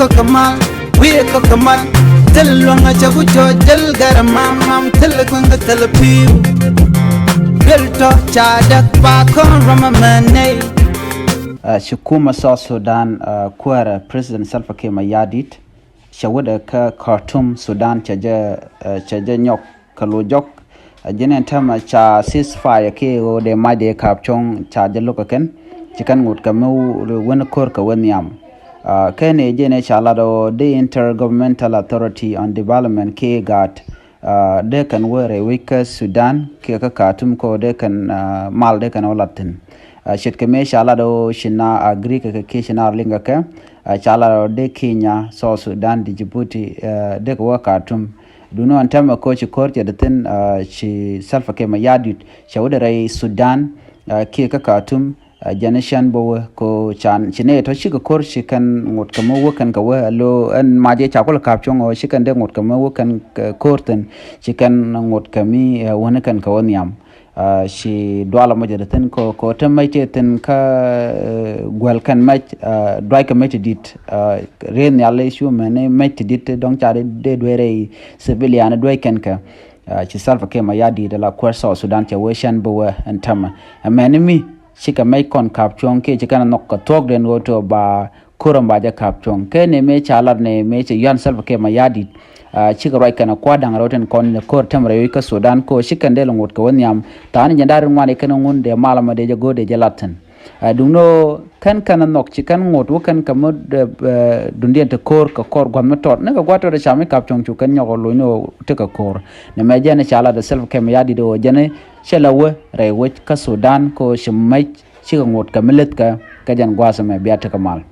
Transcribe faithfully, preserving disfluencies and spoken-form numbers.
Kɔk kɛ mal, wi̱i̱ kɔk kɛ mal. Thil luäŋ a cɛ ku cɔ jäl gɛr mam mam, thil kueŋ kɛ thil pi̱i̱u. Duel tɔ ca däk ba kɔn rɔm a mɛ nɛy. Ci kumɛ South Sudan, kuäärɛ President Salva Kiir Mayardit cɛ wädɛ kä Khartoum, Sudan, cɛ jɛ, cɛ jɛ nyɔk kɛ lo̱c jɔk. Ɛ jɛn ɛn täämɛ ca ceasefire kiɛ ɣöö dee mac dee ka̱a̱p cuɔ̱ŋ ca jɛ lo̱k kɛ kɛn, ci kɛn ŋot kɛ mi wä-, wän ko̱r kɛ wä nhiam. Ɛ, kɛn ɛ jɛn ɛ ca lat ɣöö dee Intergovernmental Authority on Development kiɛ IGAD, ɛ, dee kɛn wä rɛy wec kä Sudan kiɛ kä Khartoum kɛ ɣöö dee kɛn, ɛ, mal dee kɛn wä lat thi̱n. Ɛ, ce̱tkɛ mëë ca lat ɣöö ci na agree kɛ kɛ kiɛ ci na liŋ kɛ kɛ, ɛ, ca lat ɣöö dee Kenya, South Sudan, Djibouti, ɛ, dee kɛ wä Khartoum. Duundɛ ɛn täämɛ kɛ ɣöö ci ko̱r cɛ di thi̱n, ɛ, ci Salva Kiir Mayardit cɛ wädɛ rɛy Sudan, ɛ, kiɛ kä Khartoum, ɛ, jɛn cɛn bä wä kɛ ɣöö can ci nɛy tɔ̱ cikɛ ko̱r ci kɛn ŋot kɛ mi wä kɛn kɛ wä, alo ɛn mac ɛ ca kulɛ ka̱a̱p cuɔ̱ŋ ɣöö ci kɛn dee ŋot kɛ mi wä kɛn kɛ ko̱r thi̱n, ci kɛn ŋot kɛ mi, ɛ, wä ni kɛn kɛ wä nhiam. Ɛ, ci dualɛ mɔ jɛ di thi̱n kɛ ɣöö, kɛ ɣöö te mec tëë thi̱n kä, ɛ, guäl kɛn mec, ɛ, duackɛ mec ti di̱t, ɛ, riet nhial i̱ cu mɛn i̱ mec ti di̱t dɔ̱ŋ ca dee duee rɛy civilian duec kɛn kɛ. Ɛ, ci Salva Kiir Mayardit ala kuäär South Sudan cɛ wee cɛn bi wee ɛn täämɛ. Ɛ mɛn i̱ mi cikɛ mec kɔn ka̱a̱p cuɔ̱ŋ kiɛ ci kɛn a nhɔk kɛ thuɔ̱kdɛn ɣöö tɔ̱ ba ko̱r ɛn ba jɛ ka̱a̱p cuɔ̱ŋ. Kɛn ɛ mëë ca lat ni mëë cɛ yuan Salva Kiir Mayardit, ɛ, cikɛ ruac kɛn a kua̱r da̱ŋ rɛw tin kɔn ni ko̱r täämɛ rɛy wec kä Sudan kɛ ɣöö ci kɛn dee lɛ ŋot kɛ wä nhiam. Tha̱a̱ŋ ni jɛn da̱r in ŋuan i̱ kɛn ŋun dee mal ɛmɔ dee jɛ go̱o̱r dee jɛ lat thi̱n. Ɛ, duŋni ɣöö kɛn kɛn a nhɔk ci kɛn ŋot wä kɛn kɛ mi, ɛ, duŋdiɛn te ko̱r kɛ kɔr gua̱th mi tɔt. Ni kɛ gua̱th tɔt ca mi ka̱a̱p cuɔ̱ŋ cu kɛn nyɔk ɣöö lo̱cni ɣöö tekɛ ko̱r. Ni mɛ jɛn ca lat ɛ Salva Kiir Mayardit ɣöö jɛn cɛ la wä rɛy wec kä Sudan kɛ ɣöö ci mec cikɛ ŋot kɛ mi leth kɛ, kɛ jɛn gua̱a̱th ɛmɛ bia tekɛ mal.